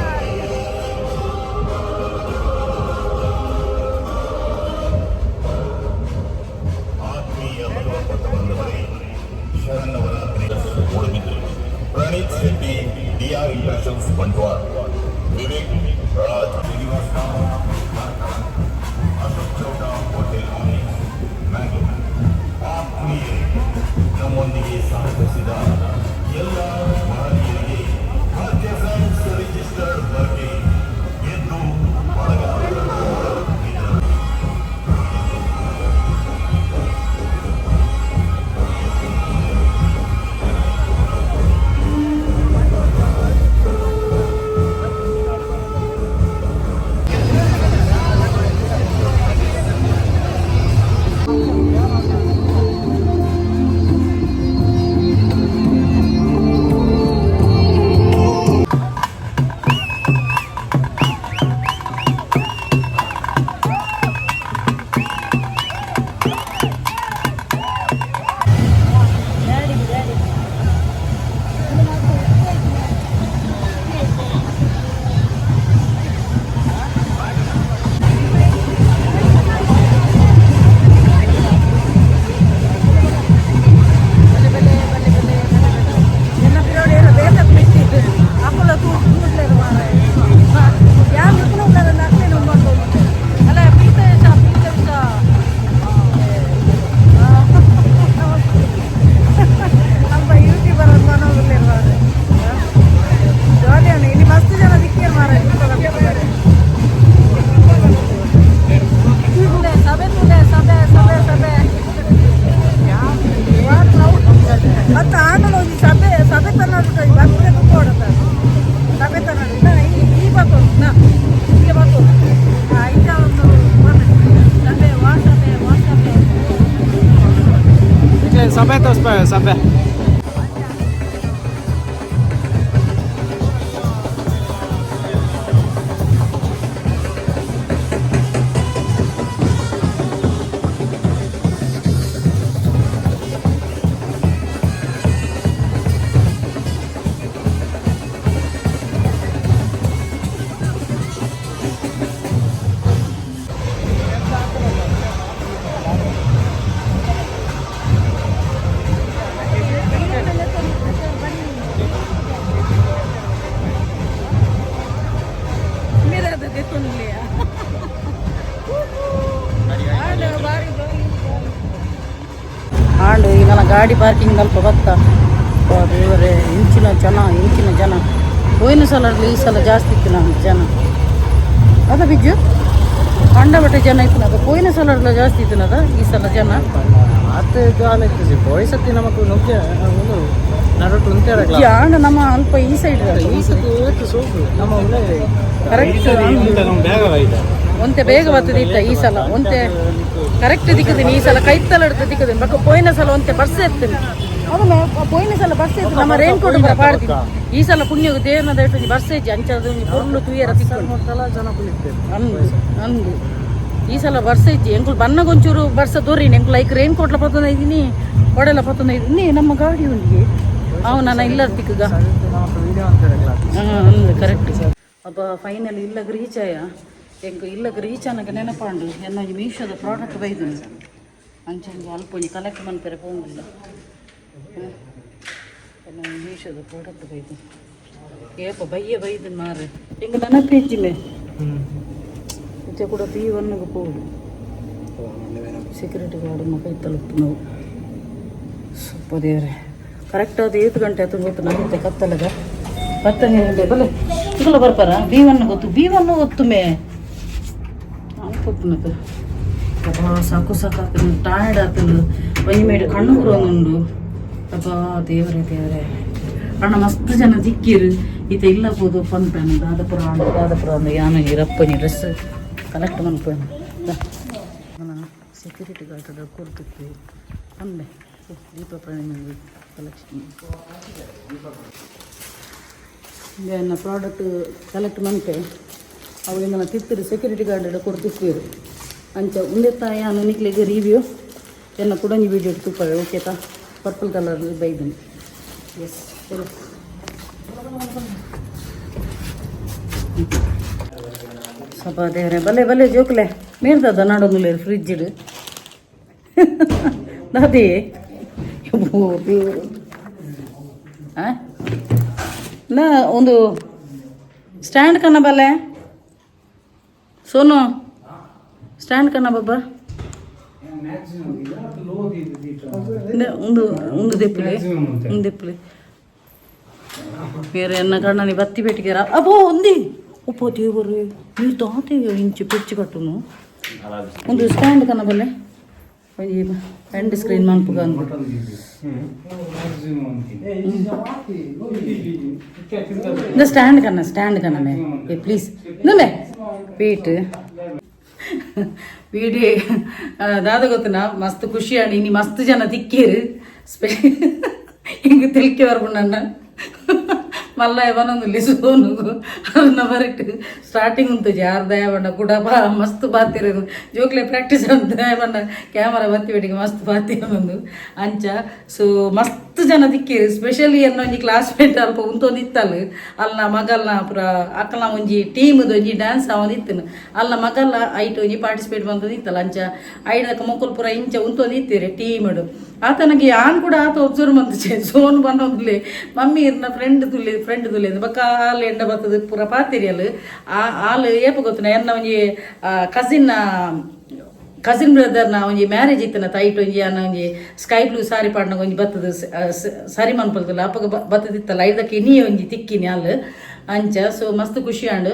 [SPEAKER 3] ತೋಸ್ಪ ಸಭೆ.
[SPEAKER 1] ಆಂಡ್ ಈಗ ನನ್ನ ಗಾಡಿ ಪಾರ್ಕಿಂಗ್ ಅಲ್ಪ ಬತ್ತ. ದೇವರೇ, ಇಂಚಿನ ಜನ, ಇಂಚಿನ ಜನ. ಹೋಯಿನ ಸಲ ಈ ಸಲ ಜಾಸ್ತಿ ಇತ್ತು ನಮ್ಮ ಜನ. ಅದ ಬಿಜ್ಜು ಕಂಡಬಟ್ಟೆ ಜನ ಇತ್ತು. ಅದು ಪೋಯಿನ ಸಲ ಜಾಸ್ತಿ ಇತ್ತು, ಈ ಸಲ ಜನ.
[SPEAKER 3] ಆತ ಇತ್ತು ಪೋಯ್ ಸತಿ ನಮಕ್ ನುಗ್ಗೆ ಒಂದು ನಡುಟು ಉಂತೇರಗ್ಲ.
[SPEAKER 1] ಆಂಡ್ ನಮ್ಮ ಅಲ್ಪ ಈ ಸೈಡ್.
[SPEAKER 3] ಈ ಸತಿ ಏತು ಸೋಕು ನಮ್ಮ
[SPEAKER 1] ಕರೆಕ್ಟ್. ಒಂತೆ ಬೇಗ ಬರ್ತದೆ ಇತ್ತ ಈ ಸಲ. ಒಂತೆ ಕರೆಕ್ಟ್ ದಿಕ್ಕದಿನಿ ಈ ಸಲ, ಕೈತಲ ಹಿಡ್ದು ದಿಕ್ಕದಿನಿ. ಬಕ್ಕ ಪೋಯಿನ ಸಲ ಒಂತೆ ಬರ್ಸ ಇರ್ತೀನಿ. ಅವನು ಪೋಯಿನ ಸಲ ಬರ್ಸ ಇತ್ತು, ನಮ್ಮ ರೈನ್ ಕೋಟ್ ಬರ ಪಾಡ್ತೀನಿ. ಈ ಸಲ ಪುಣ್ಯ ದೇವನ ದಯಟು ಬರ್ಸ ಇಜ್ಜಿ. ಅಂಚದ ಪೊರ್ಲು ತೂಯರ ತಿಕ್ಕೊಂಡು
[SPEAKER 3] ಜನ ಕುಳಿತೇವೆ.
[SPEAKER 1] ಅಂದು ಅಂದು ಈ ಸಲ ಬರ್ಸ ಇಜ್ಜಿ. ಎಂಕುಲು ಬನ್ನಗೊಂಚೂರು ಬರ್ಸ ದೊರೀನಿ. ಎಂಕುಲು ಐಕ್ ರೈನ್ ಕೋಟ್ಲ ಪತ್ತೊಂದು ಇದ್ದೀನಿ, ಕೊಡೆಲ ಪತ್ತೊಂದು ಇದ್ದೀನಿ. ನಮ್ಮ ಗಾಡಿ ಉಂಡಿಗೆ ಅವು ನನ್ನ ಇಲ್ಲ ತಿಕ್ಕಗ.
[SPEAKER 3] ವಿಡಿಯೋ ಅಂತ.
[SPEAKER 1] ಹಾಂ, ಅಂದು ಕರೆಕ್ಟ್. ಅಬ್ಬ, ಫೈನಲ್ ಇಲ್ಲಗ್ ರೀಚ್ ಆಯ. ಎಂಕ್ ಇಲ್ಲಗ್ ರೀಚ್ ಅನ್ನಕ ನೆನಪಾಂಡು, ಎನ್ನ ಒಂಜಿ ಮೀಶೋದ ಪ್ರಾಡಕ್ಟ್ ಬೈದು. ಅಂಚ ಒಂಜಿ ಅಲ್ಪ ಒಂಜಿ ಕಲೆಕ್ಟ್ ಮನ್ಪೆರೆ ಪೋಂಗಿಲ್ಲ. ಎನ್ನ ಒಂಜಿ ಮೀಶೋದ ಪ್ರಾಡಕ್ಟ್ ಬೈದು. ಏಪ ಬಯ್ಯ ಬೈದು ಮಾರೆ, ಎಂಕ್ ನೆನಪೇಜ್ಜಿ ಮೇ. ಇತ್ತೆ ಕೂಡ ಪಿ ಒನ್ಗೆ ಪೋಡು. ಸೆಕ್ಯೂರಿಟಿ ಗಾರ್ಡ್ ಕೈ ತಲುಪು ನಾವು. ಸೊಪ್ಪ ದೇವ್ರೆ, ಕರೆಕ್ಟ್ ಅದು ಏತು ಗಂಟೆ ಆಯ್ತು ಗೊತ್ತು ನಮಗೆ. ಕತ್ತಲದ 10 ಗಂಟೆ ಬಲೆ ತಿಂಗಳು ಬರ್ಪಾರ. ಬಿ ಒನ್ ಗೊತ್ತು, ಬಿ ಒನ್ ಗೊತ್ತು ಮೇ. ಅನ್ಕೊತ್ತು. ಅಬ್ಬಾ, ಸಾಕು ಸಾಕು, ಟಯರ್ಡ್ ಆತಂದು. ಒಂಜಿ ಮೇಡ್ ಕಣ್ಣು ಉಂಡು. ಅಬ್ಬಾ ದೇವರೇ ದೇವರೇ. ಅಣ್ಣ ಮಸ್ತ್ ಜನ ದಿಕ್ಕಿರು. ಈತ ಇಲ್ಲ ಪೋದು ಪನ್ಪೇನು. ದಾದಪುರ ಅಂಡು, ದಾದಪುರ ಅಂದು. ಯಾನ ಇರಪ್ಪನಿ ಡ್ರೆಸ್ ಕಲೆಕ್ಟ್ ಮನ್ಪೇನು. ಸೆಕ್ಯೂರಿಟಿ ಗಾರ್ಡ್ ಕೊಡ್ತಿತ್ತು ಅಂದೆ. ದೀಪ ಪ್ರಣಯ ಕಲೆಕ್ಷನ್ ಎನ್ನ ಪ್ರಾಡಕ್ಟ್ ಕಲೆಕ್ಟ್ ಮನ್ಪೆ. ಅವು ಇಂದನ ತಿತ್ತಿರು ಸೆಕ್ಯೂರಿಟಿ ಗಾರ್ಡ್ ಕೊಡ್ತಿರ್ತೀರು. ಅಂಚ ಉಂದೆತ್ತ ಯಾನು ನಿಕ್ಲೆಗ್ ರಿವ್ಯೂ ಎನ್ನ ಕುಡಂಜಿ ವೀಡಿಯೋ ತೂಪವೆ. ಓಕೆತಾ? ಪರ್ಪಲ್ ಕಲರ್ ಬೈದನಿ. ಎಸ್, ಚಲೋ. ಸಬಾ ದೇವ್ರೆ, ಬಲೆ ಬಲೆ ಜೋಕ್ಲೆ. ಮೇರ್ದದ ನಾಡೊಂದುಲ್ಲೇರು ಫ್ರಿಜ್ ದಾದಿ. ದೇವರು ಆ ನಾ ಒಂದು ಸ್ಟ್ಯಾಂಡ್ ಕನ್ನ ಬಲ್ಲೆ. ಸೋನು, ಸ್ಟ್ಯಾಂಡ್ ಕನ್ನ ಬಾಬಾ. ಒಂದು ಒಂದು ದೆಪ್ಪುಲೆ, ಒಂದು ದೆಪ್ಪುಲೆ. ಬೇರೆ ಎನ್ನ ಕಣ್ಣನಿ ಬತ್ತಿ ಪೆಟ್ಟಿಗೆರ. ಅಬ್ಬೋ, ಒಂದಿ ಉಪ್ಪೋ ದೇವರು, ನೀವು ತಾತೆ ಇಂಚು ಪೆಚ್ಚು ಕಟ್ಟುನು. ಒಂದು ಸ್ಟ್ಯಾಂಡ್ ಕನ್ನ ಬಲ್ಲೆ. ಒಂಜಿ ಎಂಡ್ ಸ್ಕ್ರೀನ್ ಮನ್ಪುಗ ಅಂದ್ಬಿಟ್ಟು. இந்த ஸ்டாண்ட் கண்ணா, ஸ்டாண்ட் கண்ணமே. ஏ ಪ್ಲೀಸ್ ಇನ್ನೊಮ್ಮೆ ವೇಟ್. ವೀಡಿಯೋ ದಾದ ಗೊತ್ತನ, ಮಸ್ತ್ ಖುಷಿ ಆಂಡ್. ಇನಿ ಮಸ್ತ್ ಜನ ತಿಕ್ಕೇರು. ಸ್ಪೆ ಹಿಂಗೆ ತೆಲ್ಕೆ ಬರ್ಪುಂಡು. ಮಲ್ಲ ಬನೊಂದುಲ್ಲೆ ಸೋನು. ಅದನ್ನ ಬರೆಕ್ಟ್ ಸ್ಟಾರ್ಟಿಂಗ್ ಉಂಟು ಜಾರ್ ದಯಬಂಡ ಕೂಡ ಬಾ ಮಸ್ತ್ ಬಾತಿರ ಜೋಕ್ಲೆ ಪ್ರಾಕ್ಟೀಸ್ ಅಂತ ದಯಬಂಡ ಕ್ಯಾಮರಾ ಬತ್ತಿ ಬೆಟ್ಟಿಗೆ ಮಸ್ತ್ ಬಾತಿರ ಬಂದು. ಅಂಚ ಸೊ ಮಸ್ತ್ ಜನ ದಿಕ್ಕೇರು. ಸ್ಪೆಷಲಿ ಎನ್ನ ಒಂಜಿ ಕ್ಲಾಸ್ಮೇಟ್ ಅಲ್ಪ ಉಂತೊಂದು ಇತ್ತಲ್ಲ. ಅಲ್ಲ ಮಗಲ್ನ ಪುರ ಅಕ್ಕಲ್ನ ಒಂಜಿ ಟೀಮ್ದು ಒಂಜಿ ಡ್ಯಾನ್ಸ್ ಅವನ್ ಇತ್ತನು. ಅಲ್ಲ ಮಗಲ್ಲ ಐಟ್ ಒಂಜಿ ಪಾರ್ಟಿಸಿಪೇಟ್ ಬಂದದ್ದು ಇತ್ತಲ್ಲ. ಅಂಚ ಐದಕ್ಕ ಮೊಕ್ಕಲು ಪುರ ಇಂಚ ಉಂತೊಂದು ಇತ್ತೀರಿ ಟೀಮ್ಡು. ಆತನಗೆ ಆನ್ ಕೂಡ ಆತ ಒಬ್ಸರ್ವ್ ಮಂತ್ ಸೋನ್ ಬಂದೊಂದುಲೆ ಮಮ್ಮಿ ಇರ್ನ ಫ್ರೆಂಡ್ ತುಲೆ, ಫ್ರೆಂಡ್ ತುಲೆ ಬೊಕ್ಕ ಆಲ್ ಎಂಡ ಬತ್ತದ ಪೂರ ಪಾತಿರಿಯಲ್. ಆ ಆಲ್ ಏಪ ಗೊತ್ತುನ, ಎನ್ನ ಒಂಜಿ ಕಸಿನ್ ಕಸಿನ್ ಬ್ರದರ್ನ ಒಂಜಿ ಮ್ಯಾರೇಜ್ ಇತ್ತನ. ತೈಟ್ ಒಂಜಿ ಅನ್ನ ಒಂಜಿ ಸ್ಕೈ ಬ್ಲೂ ಸಾರಿ ಪಾಡ್ನ ಒಂಜಿ ಬತ್ತದ ಸಾರಿ ಮನ್ಪಲ್ತಲ್ಲ. ಅಪ್ಪಗ ಬತ್ತದಿತ್ತಲ್ಲ. ಐದಕ್ಕೆ ಇನಿ ಒಂಜಿ ತಿಕ್ಕಿನಿ ಅಲ್. ಅಂಚ ಸೊ ಮಸ್ತ್ ಖುಷಿ ಆಂಡ್.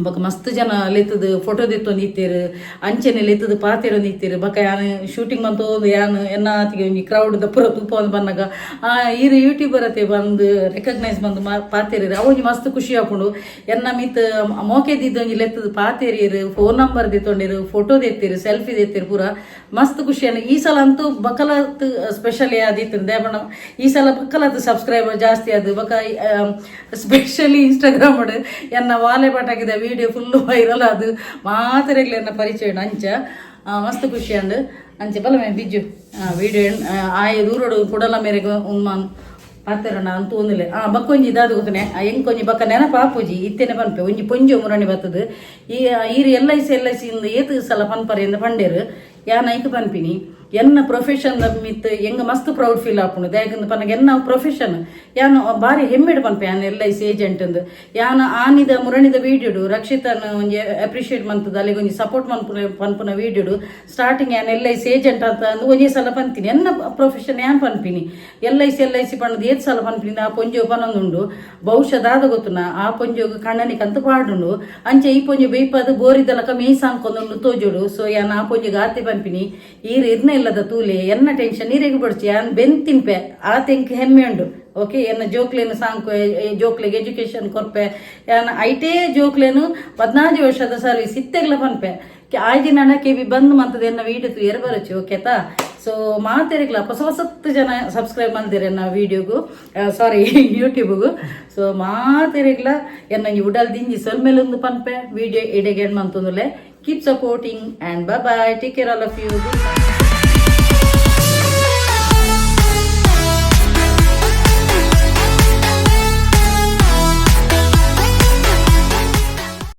[SPEAKER 1] ಬೊಕ ಮಸ್ತ್ ಜನ ಲೆತ್ತದು ಫೋಟೋ ದೆತ್ತೊಂದು ಇತ್ತೆರ್, ಅಂಚನೆ ಲೆತ್ತದು ಪಾತೆರೊಂದು ಇತ್ತೆರ್. ಬೊಕ ಯಾನ್ ಶೂಟಿಂಗ್ ಮಂತೊಂದು ಯಾನ್ ಎನ್ನಾತಿಗೆ ಒಂಜಿ ಕ್ರೌಡ್ ದ ಪೂರ ತೂಪೊಂದು ಬನ್ನಗ ಆ ಈರ್ ಯೂಟ್ಯೂಬರ್ ಅತೆ ಬಂದು ರೆಕಗ್ನೈಸ್ ಬಂದು ಪಾತೆರಿರು. ಅವು ಒಂಜಿ ಮಸ್ತ್ ಖುಷಿ ಆಪುಂಡು. ಎನ್ನ ಮಿತ್ ಮೋಕೆ ದಿದ್ದೊಂಜಿ ಲೆತ್ತದು ಪಾತೆರಿಯರು, ಫೋನ್ ನಂಬರ್ ದೆತ್ತೊಂಡಿರು, ಫೋಟೋ ದೆತ್ತೆರ್, ಸೆಲ್ಫಿ ದೆತ್ತೆರ್, ಪೂರ ಮಸ್ತ್ ಖುಷಿ. ಈ ಸಲ ಅಂತೂ ಬಕಲತ್ ಸ್ಪೆಷಲಿ ಆದಿತ್ತು. ದೇಪಣ ಈ ಸಲ ಬಕ್ಕಲತ್ ಸಬ್ಸ್ಕ್ರೈಬರ್ ಜಾಸ್ತಿ ಅದು. ಬೊಕ ಸ್ಪೆಷಲಿ ಇನ್ಸ್ಟಾಗ್ರಾಮ್ ಎನ್ನ ವಾಲೆ ಪಾಟಾಕಿದ ವಿಡಿಯೋ ಫುಲ್ ವೈರಲ್ ಅದು ಮಾತೆರೆಗ್ಲ ಎನ್ನ ಪರಿಚಯ ಉಂಡು. ಅಂಚ ಮಸ್ತ್ ಖುಷಿ ಅಂಡ್. ಅಂಚೆ ಬಲ ಮೇ ಬಿಜ್ಜು ವಿಡಿಯೋ ಆಯೆ ದೂರೋಡು ಕುಡಲ ಮೇರೆಗೆ ಉನ್ಮಾನ್ ಪಾತೆರಣ ಅಂತ ಒಂದಿಲ್ಲ. ಆ ಬಕ್ಕ ಒಂಜಿ ಇದಾದ ಗೊತ್ತನೆ ಎಂಕೊಂಜಿ ಬಕ್ಕ ನೆನಪ ಆಪುಜಿ ಇತ್ತೇನೆ ಪನ್ಪೆ. ಒಂಜಿ ಪೊಂಜೊ ಮುರಣಿ ಬತ್ತದು ಈ ಈರು ಎಲ್ I C LIC ಇಂದ ಏತ್ ಸಲ ಪನ್ಪರೆ ಇಂದ ಪಂಡೇರು. ಯಾನ್ ಐಕ್ ಪನ್ಪಿನಿ, ಎನ್ನ ಪ್ರೊಫೆಷನ್ ಮಿತ್ ಎಂಗ ಮಸ್ತ್ ಪ್ರೌಡ್ ಫೀಲ್ ಆಪುಂಡು. ದಾಯೆಗಂದ್ ಪನ್ನಗ ಎನ್ನ ಪ್ರೊಫೆಷನ್ ಯಾನ್ ಬಾರಿ ಹೆಮ್ಮೆಡ್ ಪನ್ಪೆ, ಯಾನ್ ಎಲ್ಐಸಿ ಏಜೆಂಟ್ ಅಂದ್. ಯಾನ್ ಆನಿದ ಮುರಣಿದ ವೀಡಿಯೋಡು ರಕ್ಷಿತನ ಒಂಜಿ ಅಪ್ರಿಷಿಯೇಟ್ ಮಂತದ ಅಲ್ಲಿಗೆ ಒಂಜಿ ಸಪೋರ್ಟ್ ಮನ್ಪುನ ಪನ್ಪುನ ವೀಡಿಯೋಡು ಸ್ಟಾರ್ಟಿಂಗ್ ಯಾನ್ ಎಲ್ಐಸಿ ಏಜೆಂಟ್ ಅಂತ ಅಂದ್ ಒಂಜೇ ಸಲ ಪಂತೀನಿ. ಎನ್ನ ಪ್ರೊಫೆಷನ್ ಯಾನ್ ಪನ್ಪಿನಿ. ಎಲ್ಐಸಿ ಎಲ್ಐಸಿ ಪಂಡದು ಏತ್ ಸಲ ಪನ್ಪಿನಿ. ಆ ಪೊಂಜೊ ಪನೊಂದುಂಡು. ಬಹುಶಃ ದಾದ ಗೊತ್ತುನ, ಆ ಪೊಂಜೊಗು ಕಣ್ಣನಿ ಕಂತು ಪಾಡುಂಡು. ಅಂಚೆ ಈ ಪೊಂಜೊ ಬೇಯ್ಪದು ಬೋರಿದಲಕ ಮೇಯ್ ಸಾಂಕೊಂದುಂಡು ತೋಜೋಡು. ಸೊ ಯಾನ್ ಆ ಪೊಂಜೊಗು ಆತೆ ಪನ್ಪಿನಿ, ಈರ್ ಇರ್ನ ಇಲ್ಲದ ತೂಲೆ, ಎನ್ನ ಟೆನ್ಷನ್ ನೀರೆಗ್ ಬಡ್ಚಿ, ಯಾನ್ ಬೆನ್ ತಿನ್ಪೆ, ಆ ತೆಂಕ್ ಹೆಮ್ಮೆ ಉಂಡು. ಓಕೆ, ಎನ್ನ ಜೋಕ್ಲೇನು ಸಾಂಕು, ಜೋಕ್ಲೆಗ್ ಎಜುಕೇಶನ್ ಕೊರ್ಪೆ ಯಾನ್. ಐಟೇ ಜೋಕ್ಲೇನು 14 ವರ್ಷದ ಸರ್ವಿಸ್ ಇತ್ತೆಗ್ಲ ಪನ್ಪೆ. ಆಯ್ದಿನ ಕೆಬಿ ಬಂದ್ ಮಂತದ ಎನ್ನ ವೀಡಿಯೋ ತೂಯೆರ್ ಬರಚು. ಓಕೆತಾ? ಸೊ ಮಾತೆರಿಗ್ಲ ಹೊಸ ಹೊಸತ್ತು ಜನ ಸಬ್ಸ್ಕ್ರೈಬ್ ಮಲ್ದಿರ ಎನ್ನ ವೀಡಿಯೋಗು, ಸಾರಿ, ಯೂಟ್ಯೂಬ್ಗು. ಸೊ ಮಾತೆರಿಗ್ಲ ಎನ್ನ ಉಡಲ್ ದಿಂಜಿ ಸೊಲ್ಮೆಲೊಂದು ಪನ್ಪೆ. Video ಇಡೆಗೆ ಮಂತೊಂದುಲೆ. Keep supporting and bye, take care all of you.